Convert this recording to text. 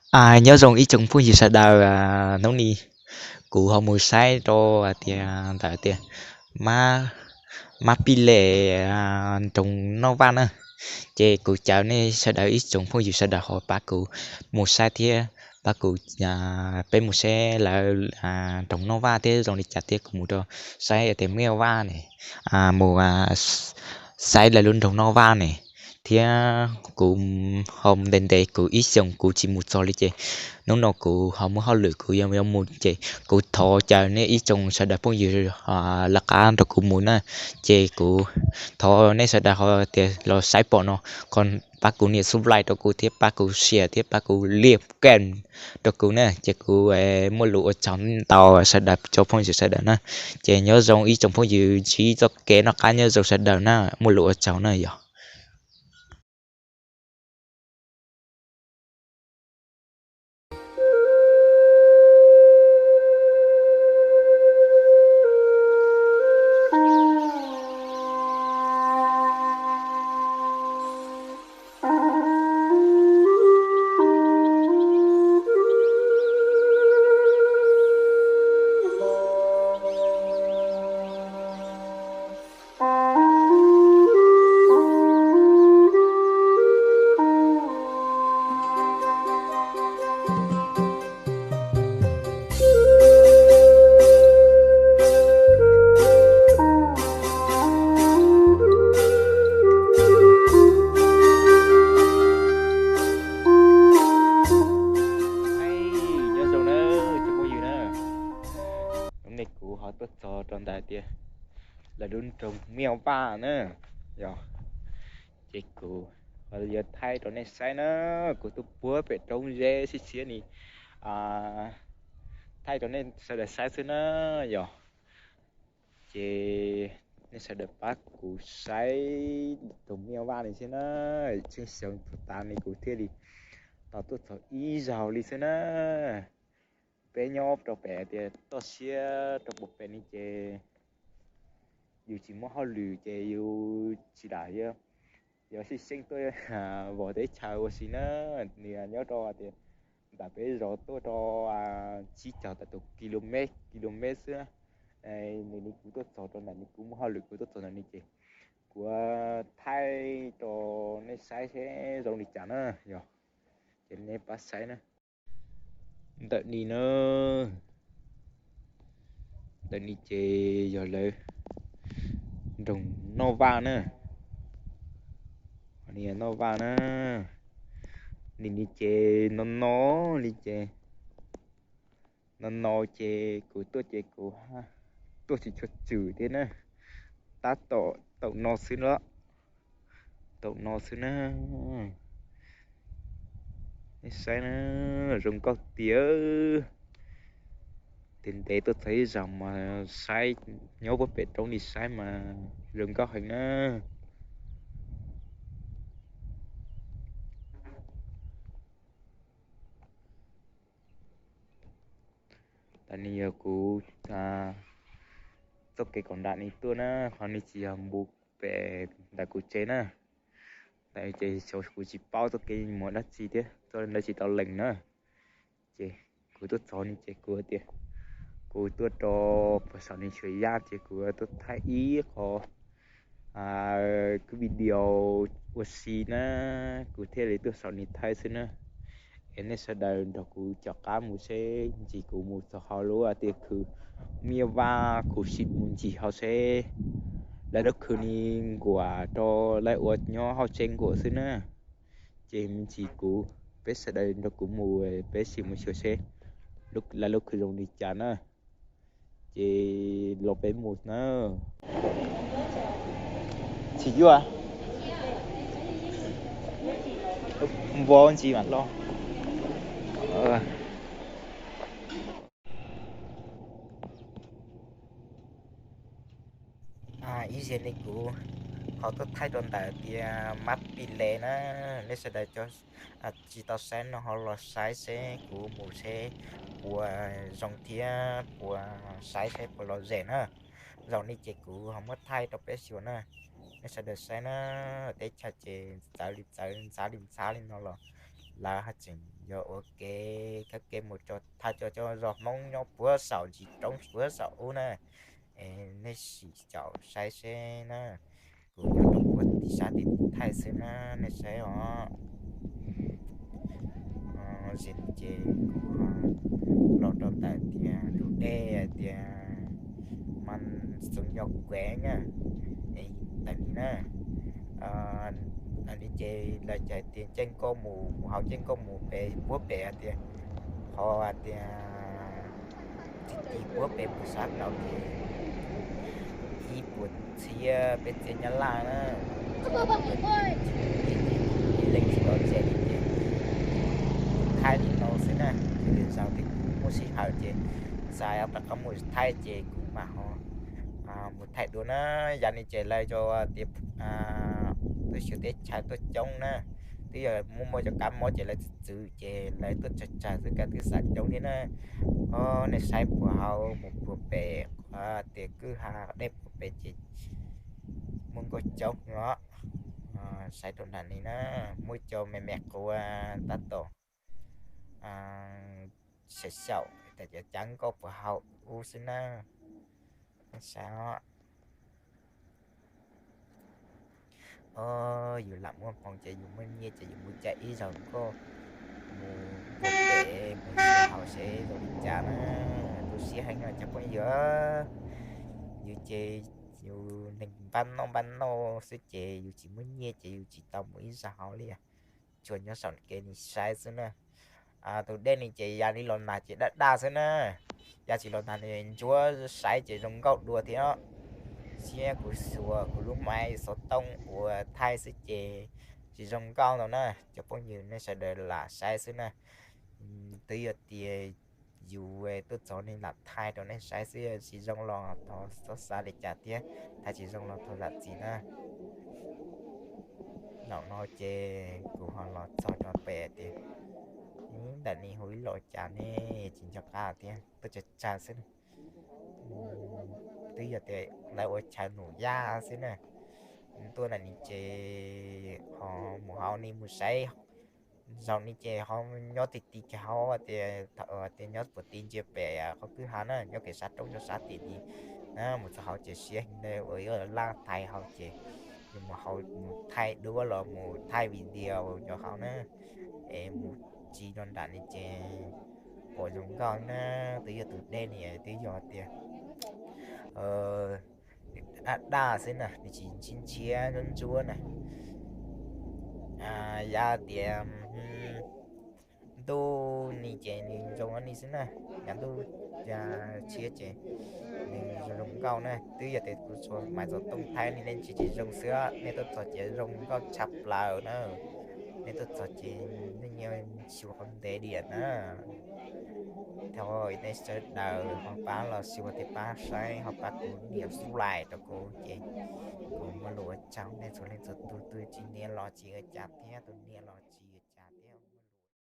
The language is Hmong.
Nyob zoo ib tsoom phooj ywg sawv daws, hnub no kuv ho mus saib rau tias ntawm tias Mab Pij Les nroog noj vaj na. Ces kuv caw nej sawv daws ib tsoom phooj ywg sawv daws ho pab kuv mus saib thiab pab kuv, peb mus saib lawv nroog noj vaj thiab zoo li cas thiab kuv mus rau saib tias Miaj Vaj ne, mus saib lawv lub nroog noj vaj ne, thiab kuv ho ntev ntev kuv ib xyoos kuv tsis mus txog li ces hnub no kuv ho muaj hauj lwm kuv yuav mus ces kuv thov caw nej ib tsoom sawv daws phooj ywg lawv qab nrog kuv mus na. Ces kuv thov nej sawv daws ho tias los saib pom no, ho pab kuv nias subscribe rau kuv thiab pab kuv share thiab pab kuv like rau kuv na. Ces kuv muaj lus ua tsaug ntau sawv daws tsoom phooj ywg sawv daws na. Ces nyob zoo ib tsoom phooj ywg ntsib txoj kev noj qab nyob zoo sawv daws na, muaj lus ua tsaug na yog. Nyob zoo na, cov phooj ywg na, hnub no kuv ho tuaj txog rau ntawm tias lawv lub nroog Miaj Vaj na, yog, ces kuv ho yuav thaij rau nej saib na. Kuv tuaj puag pem roob zeb xiab xiab ni, thaij rau nej sawv daws saib xwb na, yog. Ces nej sawv daws pab kuv saib tus Miaj Vaj no xwb na. Tseem xyov tas no kuv thiaj li tau tuaj txog ib zaug li xwb na. Peb nyob rau pem tias toj siab rau puag pem no ces yus tsis muaj hauj lwm ces yus tsis lam yog xij xeej tuaj vov teb chaws ua si na. Nws nyob rau tias nram peb zos tuaj rau tsib caug tawm tus ki lus mev, ki lus mev xwb. Nws ni kuv tuaj txog rau ntawm no, kuv muaj hauj lwm kuv tuaj txog ntawm no ces kuv thaij rau nej saib seb zoo li cas na, yog, ces nej pab saib na. Ntawm no na, ntawm no ces yog lawv nroog Noj Vaj na. Noj Vaj na, nim no ces no no li ces, no no ces kuv tuaj ces kuv tuaj tsis tshua tswm thiab na. Tab tom taum no xwb los, taum no xwb na. Nej saib na, zoo nkauj tiag. Ntev ntev tuaj txog ib zaug mas saib, nyob puag pem roob li saib mas zoo nkauj heev na. Tam no yog kuv txoj kev kaum nram no tuaj na, ho no tsis yog npu pem ntawm kuv tsev na. Ntawm ces xyov kuv tsis paub txoj kev mus dab tsi thiab, txoj kev tsis tau lees na. Ces kuv tuaj txog no ces kuv tias kuv tuaj rau puag saum no Suav Yaj ces kuv tuaj thaij ib qho kuv video ua si na, kuv thiaj li tuaj saum no thaij xwb na. Es nej sawv daws nrog kuv caum qab mus seb ntsis kuv mus txog hauv lub tiaj khw Miaj Vaj, kuv sim mus ntsis hauv seb lawv lub khw ni nkuam rau lawv ua nyob hauv tsev nkuam xwb na. Ces me ntsis kuv, peb sawv daws nrog kuv mus, peb sim mus xyuas seb lawv lub khw zoo li cas na. Ces los peb mus na. Tsis yuav, npua ntsis mam los. Ib zaug li kuv ho tuaj thaij rau ntawm tias Mab Pis Les na, nej sawv daws tsis tau saib no ho los saib seb kuv mus seb puas zoo thiab puas saib seb puas lom zem na. Zaum no ces kuv ho muab thaij rau peb xyuas na. Nej sawv daws saib na, teb chaws ces txawv li txawv, ntxhab li ntxhab li no los lawv haj tseem yuav ua kev khawb kev mus rau thaj cov cov zos Hmoob nyob puag saum ntsis roob puag saum ub na. Es nej sim caum saib seb na, kuv nyob rau puag tim sab tim thaij xwb na, nej saib os. Zim no ces kuv los rau ntawm tias tus dej tias mas Xoom Yos Kuev na, ntawm ni na. Ntawm ni ces lawv cais tias ceeb koj mus, mus hauv ceeb koj mus pem puag pem hais tias, qhov hais tias txi ci puag pem mus sab nraud ces ib puas txhiab peb txhiab Nyab Laj na. Ib leeg tsis tau tseg li ces thaij li no xwb na. Ces lwm zaus ces kuv muaj sij hawm ces xav rov qab mus thaij ces kuv mam ho mus thaij dua na. Yam ni ces lawv cov tias tuaj xyuas teb chaws tuaj coob na, twb yog muaj muaj cov kab mob ces lawv txwv txwv ces lawv tuaj tsawg tsawg xwb, kab twb xav coob thiab na. Nej saib puag hauv mus puag pem tias kwj ha dej puag pem ces muaj nkauj coob os. Saib rau nram ni na, muaj cov me me quav tab tom xyaum xyaum tas cov ceeb koj puag hauv ub xwb na. Saib os. Yus lam muaj hmoo ces yus muaj nyiaj ces yus mus caij ib zaug nkauj, mus puag pem mus xyuas hauv seb zoo li cas na. Tu siab heev os cov phooj ywg. Yus ces yus neeg npab noj npab noj xwb ces yus tsis muaj nyiaj ces yus tsis tau mus ib zaug hauv li. Tsuas nyob saum kev ni saib xwb na. Tus dej ni ces yam li los nag ces daj daj xwb na. Yam tsis los nag ni ntsuab saib ces zoo nkauj dua thiab. Siab kuv xuas kuv lub maiv xov tooj ua thaij xwb ces tsis zoo nkauj ntau na. Cov phooj ywg nej sawv daws lam saib xwb na. Twb yog tias yus tuaj txog nej lam thaij rau nej saib xwb, tsis zoo los thov txhob xav li cas thiab, thaij tsis zoo los thov zam txim na. Zaum no ces kuv ho los txog rau pem tias ntawm ni hu ib los cas ne, tsis nco qab thiab, tuaj tsawg tsawg xwb. Twb yog tias lawv ua chaw num yaj xwb na. Tuaj ntawm ni ces ho mus hauv ni mus saib. Zaum ni ces ho nyob ti ti kiag hauv tias, tias nyob puag ti ntsia pem qhov kwj ha na, nyob kev sab roob nyob sab tim ni. Mus txog hauv ces siab heev ua ib laj thaiv hauv ces yus mus hauv mus thaij duab los mus thaij video rau hauv na. Es mus tsis rau nram ni ces pom zoo nkauj na. Twb yog tus dej ni twb yog tias daj daj xwb na, nws tsis ntshiab ntshiab ntsuab ntsuab na. Yam tias ntuj ni ces nws zoo li ni xwb na. Yam ntuj tshiab ces nws zoo zoo nkauj na. Twb yog tias kuv tsuas maiv xov tooj thaij li ne tsis tsis zoo xwb, nej tuaj txog ces zoo nkauj tshaj plaws na. Nej tuaj txog ces nej nyias xyuas qhov ntev diam na. Thov nej sawv daws ho pab los xyuas thiab pab saib, ho pab kuv nias subscribe rau kuv ces kuv muaj lus ua tsaug nej txhua leej txhua tus. Tus tsis nias los tsis ua cas thiab, tus nias los tsis